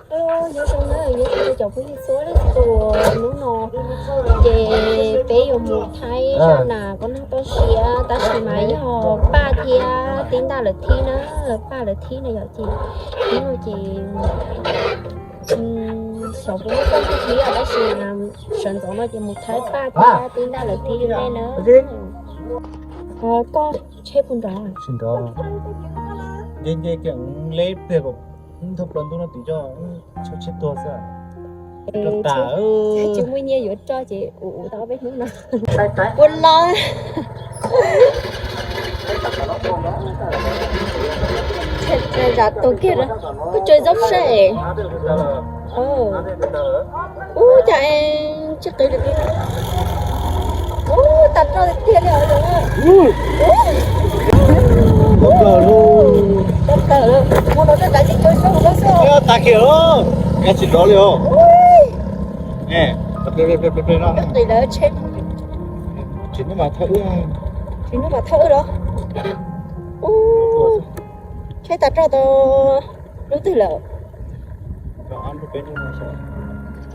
Nyob zoo na, nyob zoo cov phooj ywg txhua leej txhua tus. Hnub no ces peb yuav mus thaij zaj nas koj noj toj siab, tab sis mas yog Paj thiab Tib Ntaj lawv thib na, Paj lawv thib na yom. Ces hnub no ces xyov puas muaj toj siab thiab, tab sis mas sawv ntxov no ces mus thaij Paj thiab Tib Ntaj lawv thib li nej na. Koj tsheb puas nrov? Tsis nrov. Nce nce kiag leb pliag kom thauj plaws ntuj no tim coj tsheb tuag xwb. Rau tas. Tsis muaj nyiaj yuav roj ces ua ua tau peb hnub no. Ua los. Zam tus kiag, koj tsaws zaub seb. Ub, cas tsis qis li. Ub, tas roj tiag tiag li os. Tag kiag los, tsis nrov li os. Qis lawv tsheb. Tsis hnub mas thawj wb los. Ub, tsheb tas roj tau lub twg lawm?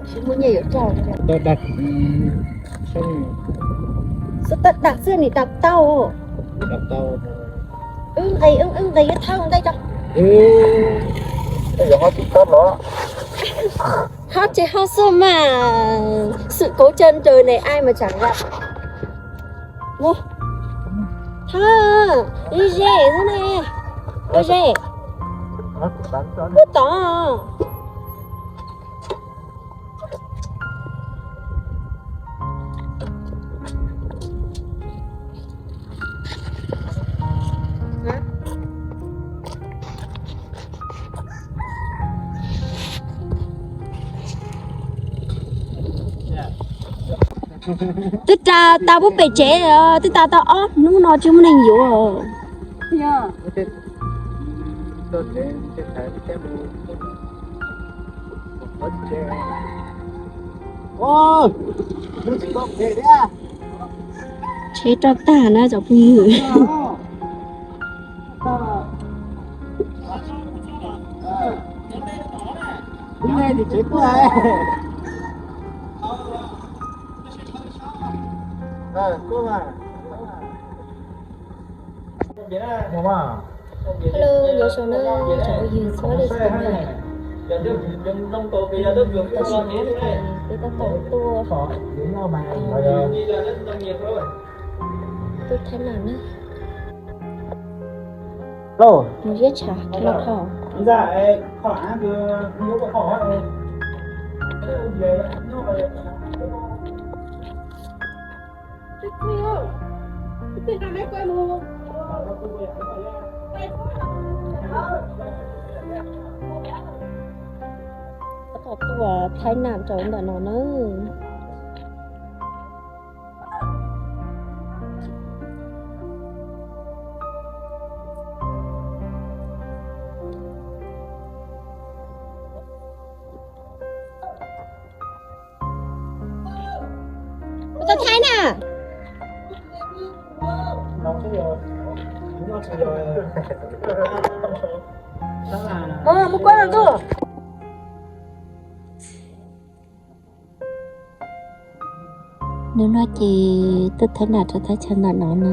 Tsis muaj nyiaj yuav roj. Xwb tas dag xwb nim dag tau. Wb nqis, wb nqis yuav thawb ntej tso. Hot ces hot xwb mas, sự cố trên trời này ai mà chẳng gặp. Mus. Thawb, ib ze xwb ne. Ib ze. Ub tod. Twb tas, tas pub pem tsev, twb tas tau ob hnub no tsis muaj neeg yuav. Tsheb roj tag na cov phooj ywg. Hello, nyob zoo na cov phooj ywg txhua leej txhua tus na. Tam sim no ces peb tab tom tuaj tuaj Thaib Nam na. Mus ziab tshav los dhau. Tab tom tuaj Thaib Nam rau ntawm no na. Kuv tau Thaib na. Mus, mus kuaj no tuaj. Hnub no ces tuaj Thaib Nam rau thaj chaw ntawm no na.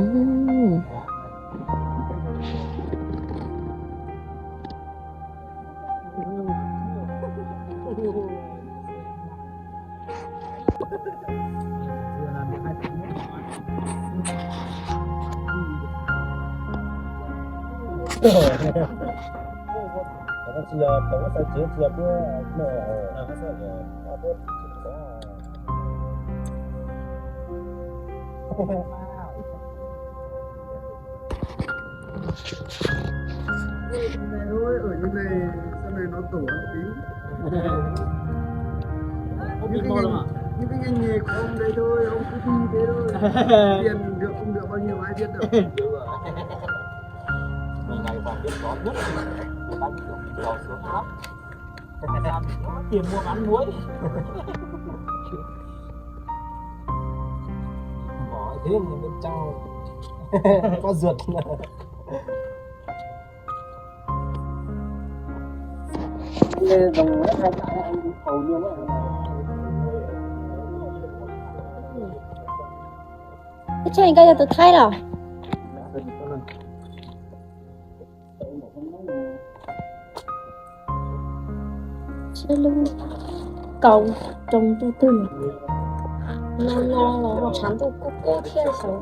Tiền mua bán muối. Bỏ thế mà bên trong có ruột. Ib tsam koj yog tus Thaib los? Seb lub kaus rau ntuj twg, no no los tshav ntuj kub kub thiab xyov.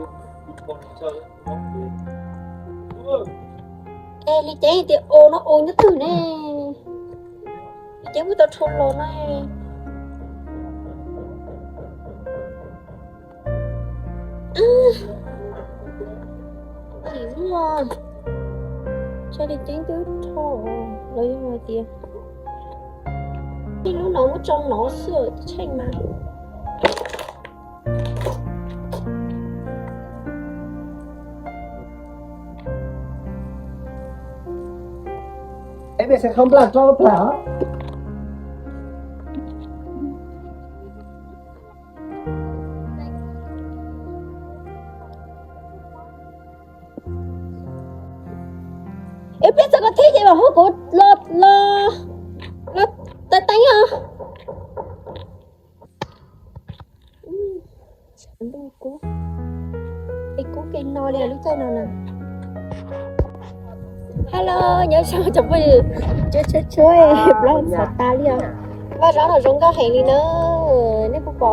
Es Li Ceeb tias u no u nyob twg ne? Li Ceeb muab tau rho los na. Nim no Tsa Li Ceeb twb rho los yog hais tias ib lub no muab tso nov xwb tsheej mas. Peb xav khaub nplaj tsob plag. Ib pliag txog koj thib ces mam hu kuv los, los, los teeb teeb os. Kub, es kub kev no li lub caij no na. Hello, nyob zoo cov phooj ywg, tshuav tshuav tshuav plaub ntxhov tas li os. Vaj zaub no zoo nkauj heev li na, nej puas pom?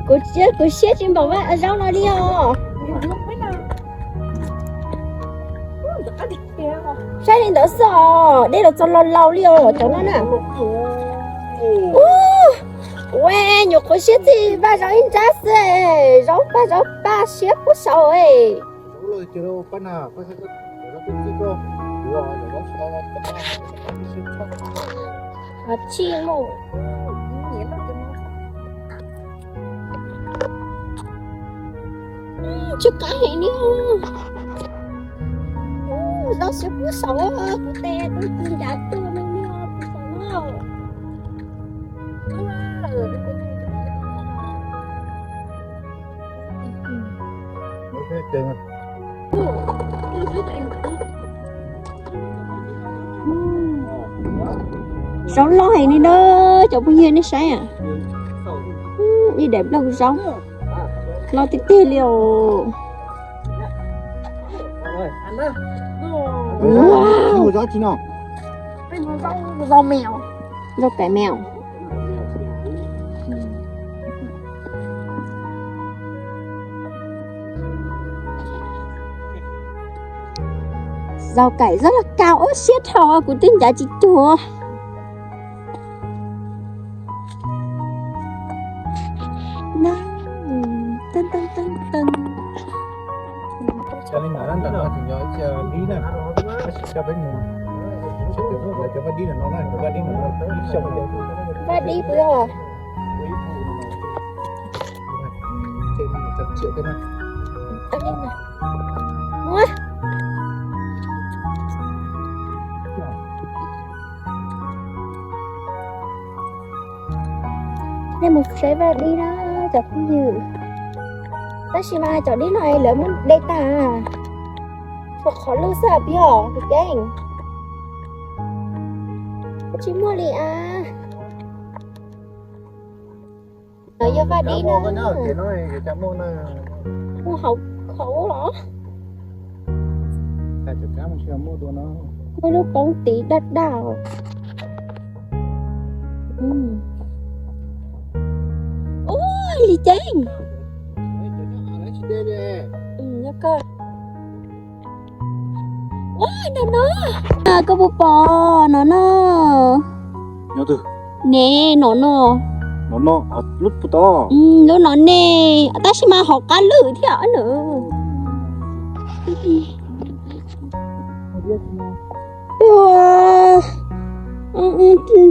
Kuv, kuv siab tsis npaum vaj zaub no li os. Saib li ntawd xwb os, dej los txog laus laus li os cov no na. Ua, nyuam qhuav siab txij vaj zaub ib nrab xwb, zaub paj zaub paj siab puag saud. Tsis qab heev li. Zaub siab puag saud, kuv tes kuv ncav tuag li os, kuv saum no. Zaub loj heev li na, cov phooj ywg nej saib, ib daim nplooj zaub loj tiag tiag li os. Zaub kaim meos. Zaub kaim zaub laj kab, ub siab dhau, kuv twb ncav tsis cuag. Vaj dib puas yog? Nej mus saib vaj dib na cov phooj ywg. Tab sis mas cov dib no lawv muab de tag, tshuav qhov lwj xwb pib os, tus ceeb. Tsis muaj li as. Lawv yog vaj dib na. Mus hauv khau los. Muaj lub poob tid daj daj. Ua li ceeb. Ua no no, koj puas pom no no? Ne, no no. Lub no ne, tab sis mas hauv qab lwj thiab na.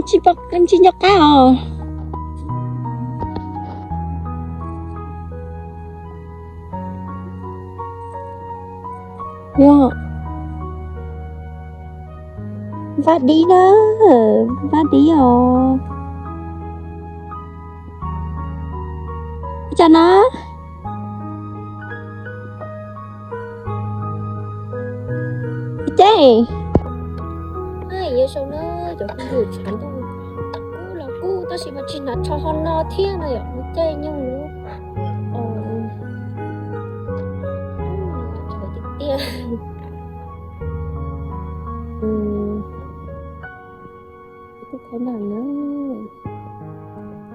Tsis nco qab os. Yog vaj dib na, vaj dib os. Ib tsam no. Ib ce. Ai, nyob zoo na, cov phooj ywg, tshav ntuj kub los kub tab sis mas tsis hnav tsho ho no thiab no yom, lub caij nyoog lub, tshav tiag tiag. Kuv twb thaij naj na,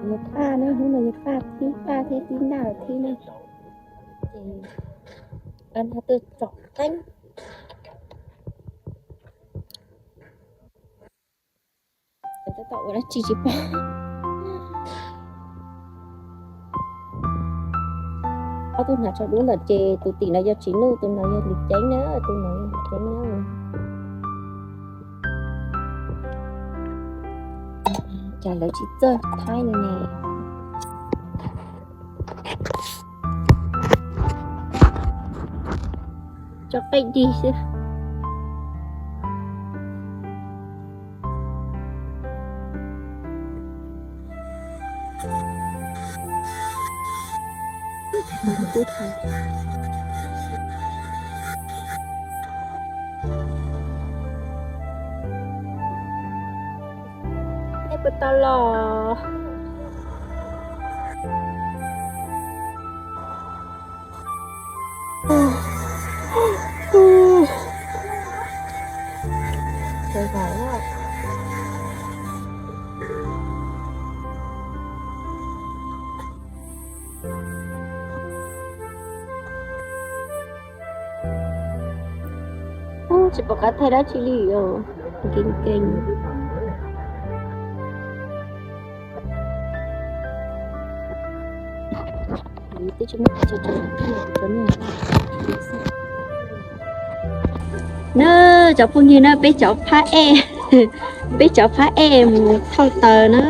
yog paj na, hnub no yog paj thib paj thiab tib naj thib na. Ces paj naj twb tsom qeeb. Tab tom ua dab tsi tsis pom. Ob tug hnav tsho dub ntawm ces tus tim no yog Tsis Nuj, tus no yog Lis Ceeb na, tus no yog Lis Ceeb na. Cas lawv tsis txawj thaij li ne. Tso qeej dig xwb. Peb puas tau los? Tsis pom qab thaij dab tsi li os. Nkees nkees. Na, cov phooj ywg na, peb cov phab ej, peb cov phab ej mus thauj taws na.